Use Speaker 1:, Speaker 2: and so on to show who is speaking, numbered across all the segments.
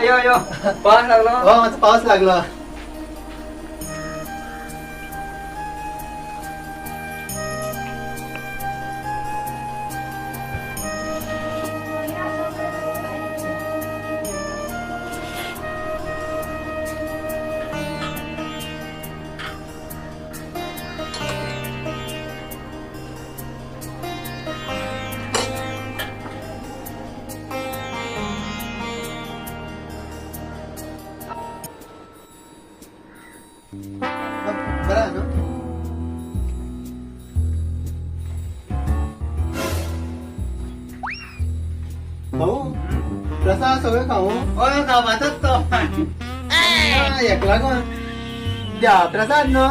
Speaker 1: यो यो पावस लागलो.
Speaker 2: हो मातसो पावस लागलो. बरं न्हू. भाऊ प्रसाद सगळें खावूं?
Speaker 1: हय खावपाचोच तो.
Speaker 2: हेका लागून देवा प्रसाद न्हू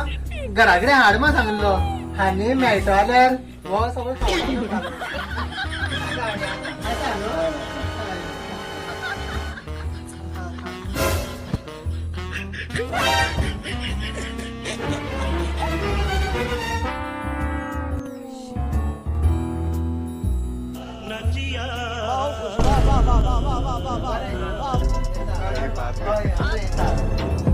Speaker 2: घरा कडेन हाड म्हण सांगलो आनी मेळटा जाल्यार हो सगळें खावपाक. आसा न्हू? हय, हय.